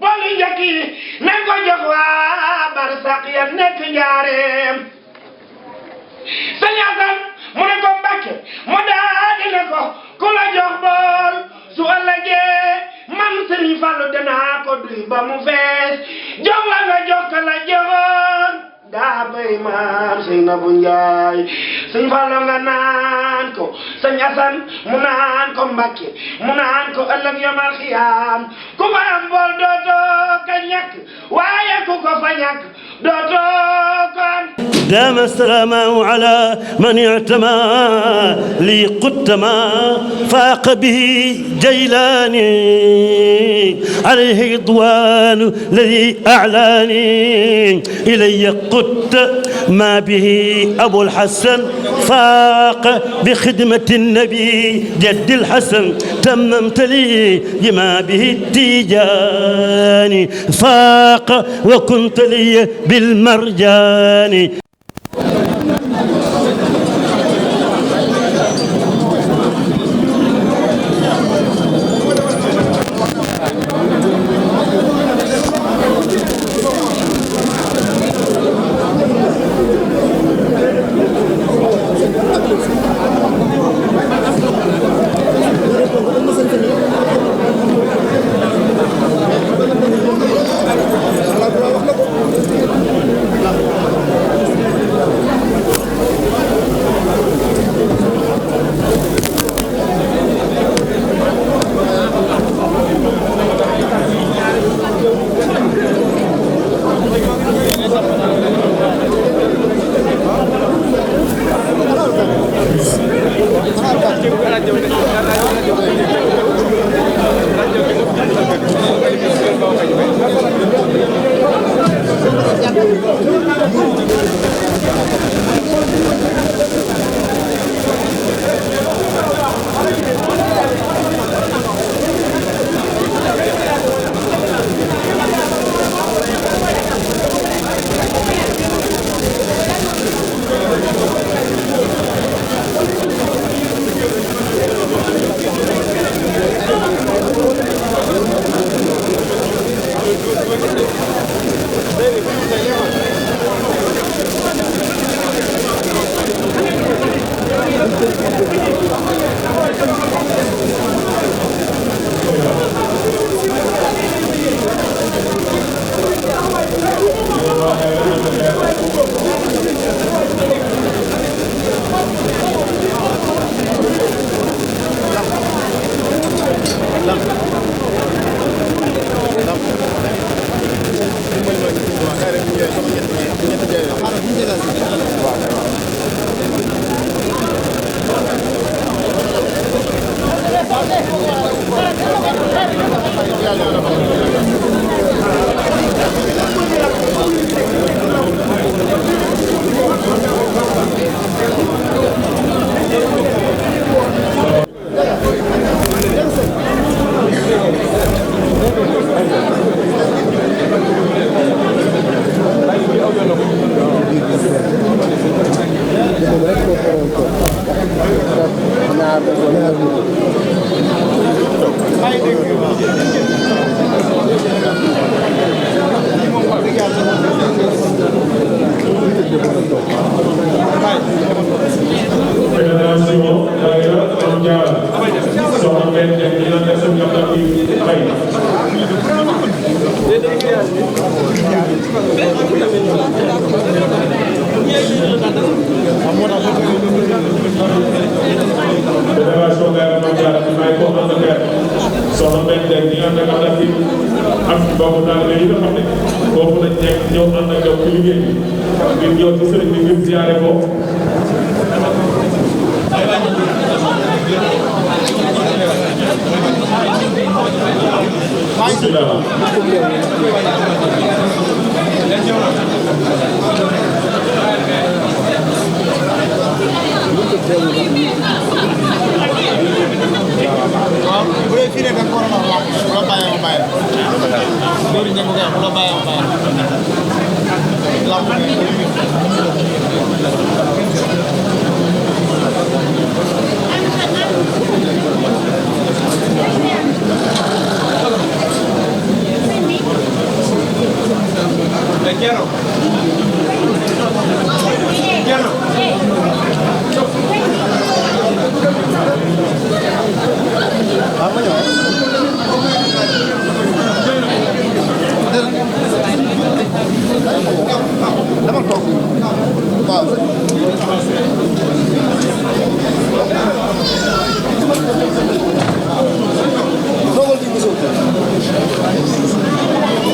booli njëkk yi nañ ko jox waa barsaq ya nekk njaareem sëñ Asan mu ne ko Mbàkke mu daal di ne ko ku la jox bool su ëllëgee man Sëriñ Fallu danaa ko duy ba mu fees jox la nga jox ka la joxoon daa bay maam sëñ Nabu Njaay sëñ Fallu nga naan ko sëñ Asan mu naan ko Mbàkke mu naan ko ëllëg yomal xiyaam ku fa am bool dootoo ka ñàkk waaye ku ko fa ñàkk dootoo ko am دام السلام على من اعتمى لي قدما فاق به جيلاني عليه رضوان الذي أعلاني إلي قدت ما به أبو الحسن فاق بخدمة النبي جد الحسن تممت لي بما به التيجان فاق وكنت لي بالمرجان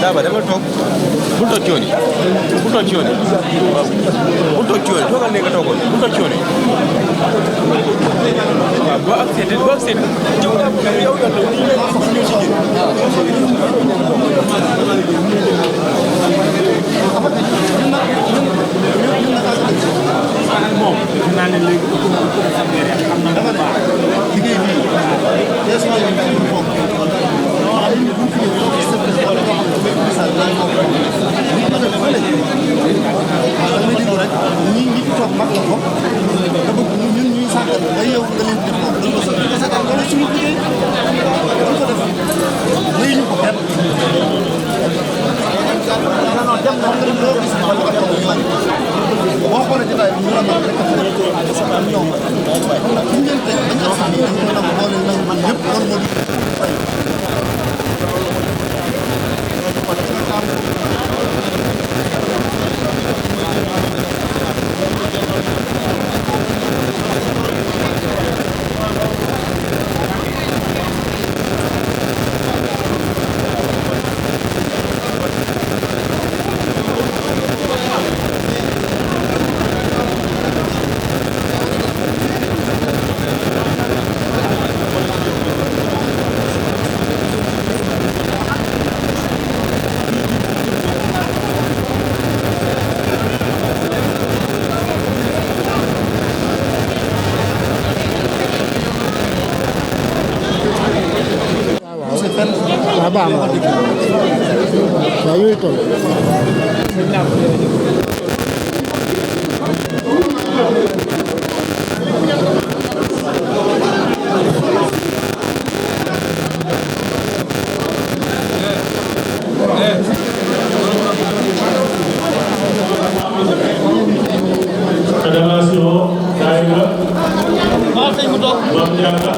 Daba dama toog bul toog ci yoon yi bul toog ci yoon yi bul toog ci yoon yi toogal ne nga toogoon bul toog ci yoon yi waaw boo accès jiw yow moom naa ne léegi xam na bu baax liggéey bi baax na waaw yooyu toll fédération daayira Mame Diarra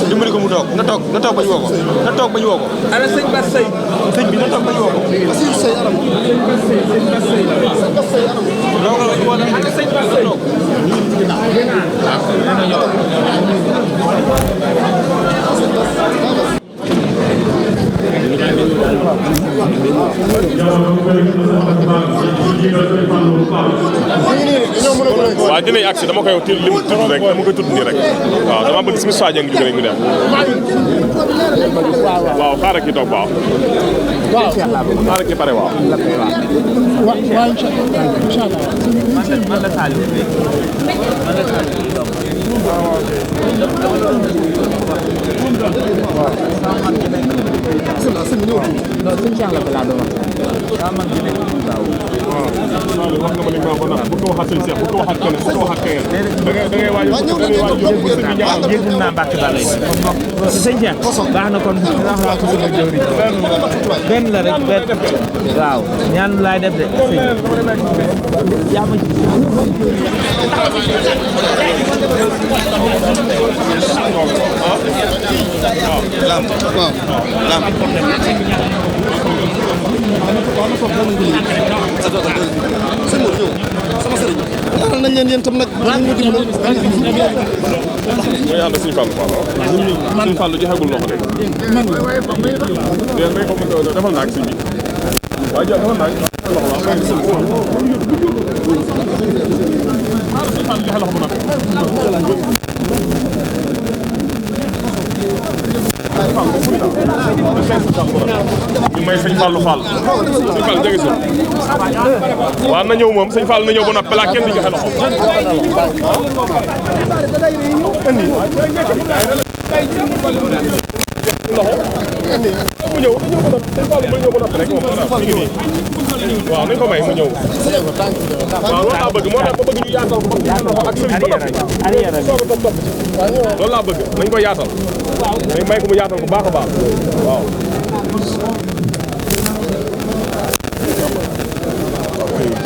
dimbali ko mu toog na toog ba ñu woo ko na toog ba ñu woo ko ana sëñ Bass Seye sëñ bi na toog ba ñu woo ko sëñ Seye aram sëñ Bass Seye aram wala ana sëñ Bass Seye toog waaw dinañ agsi dama koy lim tudd rek dama koy tudd nii rek waaw dama bëgg suñu Sadio ngi jóge rek ñu dem waaw xaaral kii toog waaw xaaral kii pare waaw wax nga ma ne ma bu ko waxaat sëñ Cheikh bu ko waxaat keneen bu ko waxaat keneen da ngay waaj yëgul naa Mbacke Balla si sëñ Cheikh baax na kon wax naa ko sama jëwriñ benn la rek benn waaw ñaan laay def de yaa ma lam ñaanal nañ leen yéen tam nag. ngay ànd suñu Fallou Fall. suñu Fallou joxegul loxo de. déedéet may ko defal naa ak sëñ bi. waaw defal naa ak loxo waaw. suñu Fallou joxe loxo bu nag. ñu may sëñ Fallou Fall. sëñ Fall jege si. waaw na ñëw moom sëñ Fall na ñëw ba noppi balaa kenn di joxe loxo. mu ñëw sëñ Fall mu ñëw ba noppi rek moom waaw nañ ko may mu ñëw. waaw loolu laa bëgg moo tax ma bëgg ñu yaatal ko ak sëriñ ba noppi. loolu laa bëgg nañ ko yaatal. dañ may ko mu yaatal bu baax a baax waaw.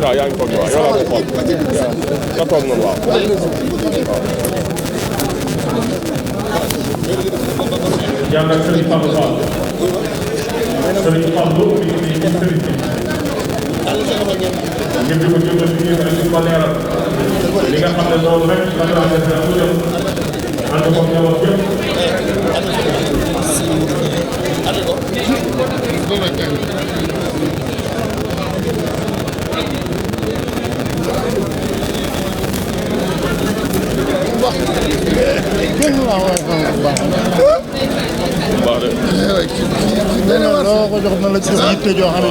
waaw yaa ngi toog waaw yow laa ko xool nga toog noonu waaw. yàlla na Serigne Fallou Fall. Serigne Fallou mi ngi nii Serigne bi. ngir di ko jëmbal ci ñoom rek di ko leeral. li nga xam ne loolu rek la ñu def ak lu jëm. ànd ko ñëwoon yëpp. loo ko jox na la ci yitte joo xam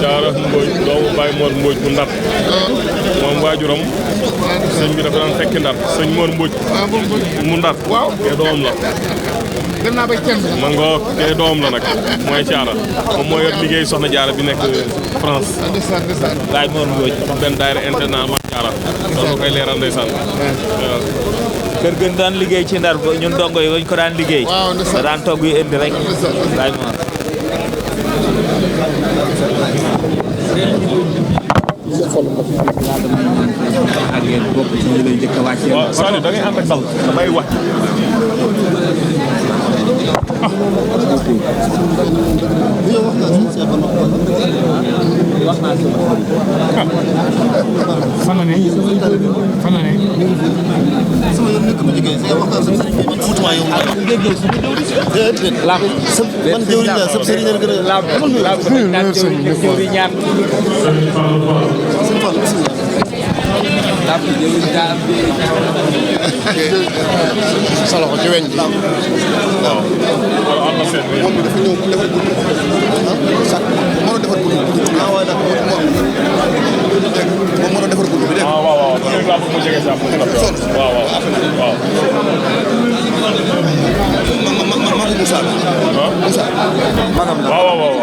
Jaara Mbodj doomu Baye Mor Mbodj bu Ndar moom waajuram sëñ bi dafa daan fekki Ndar sëñ Mor Mbodj mu Ndar kee doomam la ma ngoo kee doomam la nag mooy Jaara moom mooy yor liggéey soxna Jaara bi nekk France Baye Mor Mbodj benn daayira internat ma Jaara loolu koy leeral ndeysaan kër gën daan liggéey ci Ndar ñun dongo yi wañ ko daan liggéey da daan togg yi indi rek Baye Mor waaw Saliou da ngay ànd ak dal damay wax fan la ne fan la ne sama yoon nekk bu jigéen si waxtaan sama sëriñ bi man futuma yow man jëwriñ la sab sëriñ la gën a sa loxo ci weñ bi waaw moom bi dafa ñëw defar buntu sax moo defar buntu waaye nag moom moo defar buntu bi dégg waaw waaw rek laa bëgg mu jege sax waaw waaw Mamadou Moussa Moussa magam la waaw waaw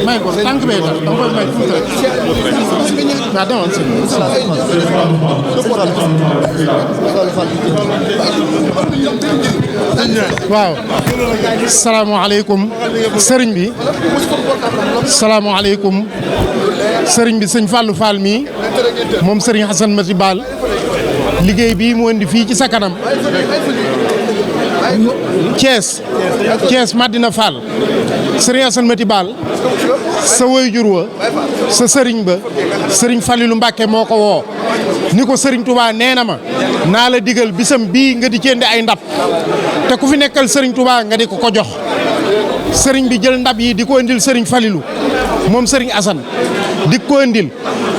may ko tànk bee tax dama koy may tuuti rek waaw demoon si waaw salaamaaleykum sëriñ bi salaamaaleykum sëriñ bi sëñ Fallou Fall mii moom sëriñ Hassan Mati Baal liggéey bii mu indi fii ci sa kanam Thiès Madina Fall sëriñ Hassan Mati Baal sa waajur wa sa sëriñ ba sëriñ Falilou Mbacke moo ko woo ni ko sëriñ Touba nee na ma naa la digal bisam bii nga di cendi ay ndab te ku fi nekkal sëriñ Touba nga di ko jox sëriñ bi jël ndab yi di ko indil sëriñ Falilou moom sëriñ Assane di ko indil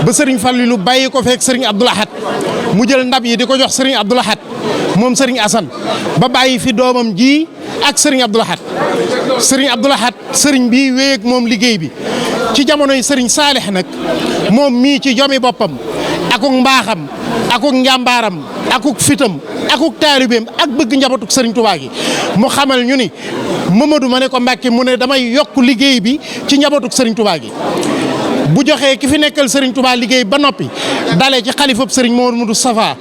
ba sëriñ Falilou bàyyi ko fekk sëriñ Abdoul Ahad mu jël ndab yi di ko jox sëriñ Abdoul Ahad moom Serigne Assane ba bàyyi fi doomam ji ak Serigne Abdou Lahad Serigne bii wéy ak moom liggéey bi ci jamonoy Serigne Saalix nag moom mii ci jomi boppam akuk mbaaxam akuk njàmbaaram akuk fitam akuk taalibeem ak bëgg njabootug Serigne Touba gi mu xamal ñu ni Mamadou ma ne ko Mbàkke mu ne damay yokk liggéey bi ci njabootug Serigne Touba gi bu joxee ki fi nekkal Serigne Touba liggéey ba noppi dalee ci xalifab Serigne Mouhamadou Safa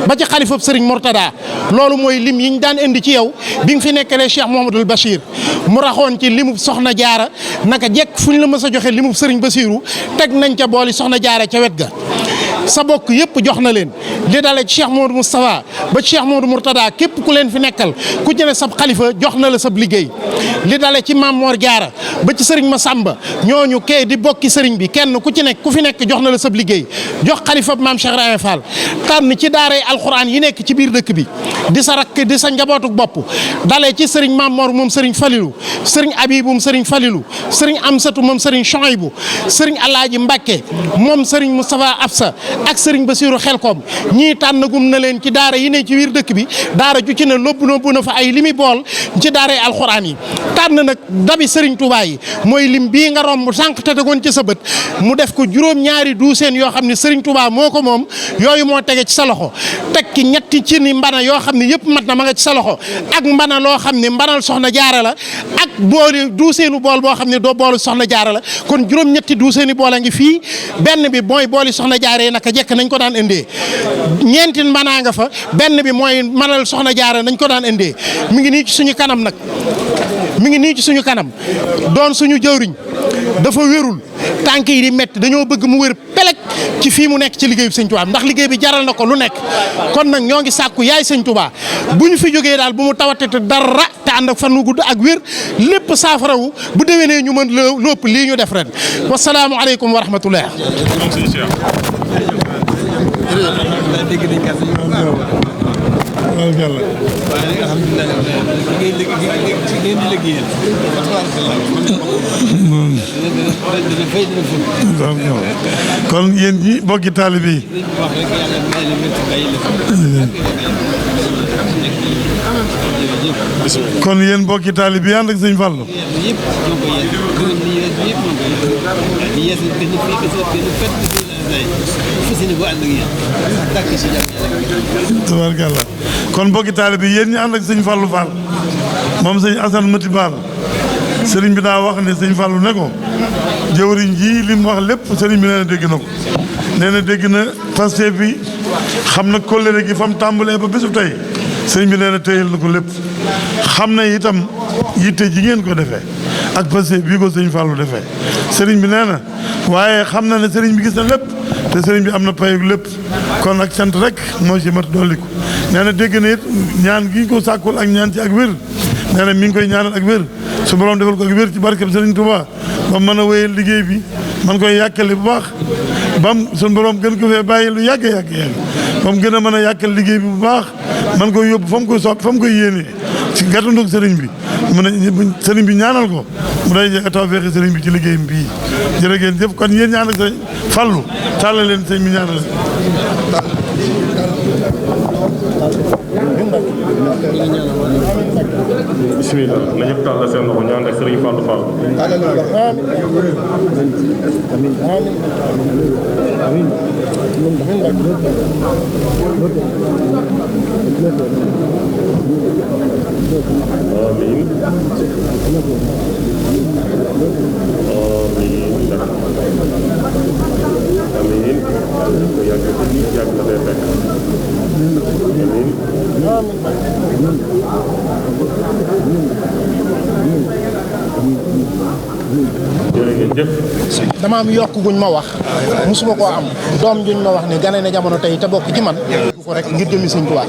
ba ci xalifab Serigne Mourtada loolu mooy lim yi ñu daan indi ci yow bi nga fi nekkalee Cheikh Mouhamadoul Bachir mu raxoon ci limub Soxna Jaara naka jekk fu ñu la mës a joxe limub Serigne Bassirou teg nañ ca booli Soxna Jaara ca wet ga sa bokk yëpp jox na leen li dalee ci Cheikh Mouhamadou Moustapha ba ci Cheikh Mouhamadou Mourtada képp ku leen fi nekkal ku ci ne sab xalifa jox na la sab liggéey li dalee ci Maam Mor Jaara ba ci Serigne Massamba ñooñu kee di bokki Serigne bi kenn ku ci nekk ku fi nekk jox na la sab liggéey jox xalifa Maam Cheikh Ibrahima Fall tànn ci daaray alxuraan yi nekk ci biir dëkk bi di sa rakk di sa njabootuk bopp dalee ci Serigne Maam Mor moom Serigne Falilou Serigne Abibou moom Serigne Falilou Serigne Amsatou moom Serigne Chouaïbou Serigne Alaaji Mbàkke moom Serigne Moustapha Absa ak Serigne Bassirou Xelkom ñii tànnagum na leen ci daara yi ne ci biir dëkk bi daara ju ci ne lóbbu na fa ay limi bool ci daaray alxuraan yi tànn nag dabi Serigne Touba yi mooy lim bii nga romb sànq te tegoon ci sa bët mu def ko juróom-ñaari duuseen yoo xam ne Serigne Touba moo ko moom yooyu moo tege ci sa loxo teg ki ñetti ci ni mbana yoo xam ne yëpp mat na ma nga ci sa loxo ak mbana loo xam ne mbanal Soxna Jaara la ak booli duuseenu bool boo xam ne doo boolu Soxna Jaara la kon juróom-ñetti duuseeni bool a ngi fii benn bi mooy booli Soxna Jaara naka jekk nañ ko daan indee ñeenti mbanaa nga fa benn bi mooy manal Soxna Jaara nañ ko daan indee mi ngi nii ci suñu kanam nag mi ngi nii ci suñu kanam doon suñu jëwriñ dafa wérul tànk yi di métti dañoo bëgg mu wér pelek ci fii mu nekk ci liggéey bi Sëñ Touba ndax liggéey bi jaral na ko lu nekk kon nag ñoo ngi sàkku yaay Sëñ Touba bu ñu fi jógee daal bu mu tawate te dara te ànd ak fan wu gudd ak wér lépp saafarawu bu déwénee ñu mën lépp lii ñu def ren wasalaamu aleykum wa rahmatullah kon yéen ñi bokki taalibe yi kon yéen bokki taalibe yi ànd ak Sëñ Fallu tabaarkalla kon bokki taalibe yi yéen ñi ànd ak Sëñ Fallu Fall moom Sëñ Assane Mati Baal sëriñ bi daa wax ne Sëñ Fallu ne ko jëwriñ ji li mu wax lépp sëriñ bi nee na dégg na ko nee na dégg na Pastef bi xam na kóllëre gi fa mu tàmbalee ba bésu tey sëriñ bi nee na téyel na ko lépp xam na itam yitte ji ngeen ko defee ak Pastef bii ko Sëñ Fallu defee sëriñ bi nee na waaye xam na ne sëriñ bi gis na lépp te sëriñ bi am na payu lépp kon ak sant rek moo ci mat dolliku nee na dégg na it ñaan gi ko sàkkul ak ñaan ci ak wér nee na mi ngi koy ñaanal ak wér su borom defal ko ak wér ci barkeb Sëriñ Touba ba mën a wéyal liggéey bi man koy yàkkale bu baax bam suñu borom gën ko fee bàyyi lu yàgg ba mu gën a mën a yàkkal liggéey bi bu baax man koy yóbbu fa mu koy sopp fa mu koy yéenee ci gàttandug sëriñ bi mu ne sëriñ bi ñaanal ko mu day tawfeexi sëriñ bi ci liggéeyam bii jërë ngeen jëf kon yéen ñaan ak Sëñ Fallu tàllal leen sëñ bi ñaanal bismillah na ñëpp tàllal seen loxo ñu ànd ak Sëriñ Fallu Fall amiin ko yàgg ko ni yàgg na fekk dama am yokk guñ ma wax musuma koo am doom juñ ma wax ne gane na jamono tey te bokk ci man ko rek ngir jëmi Sëñ Tuubaa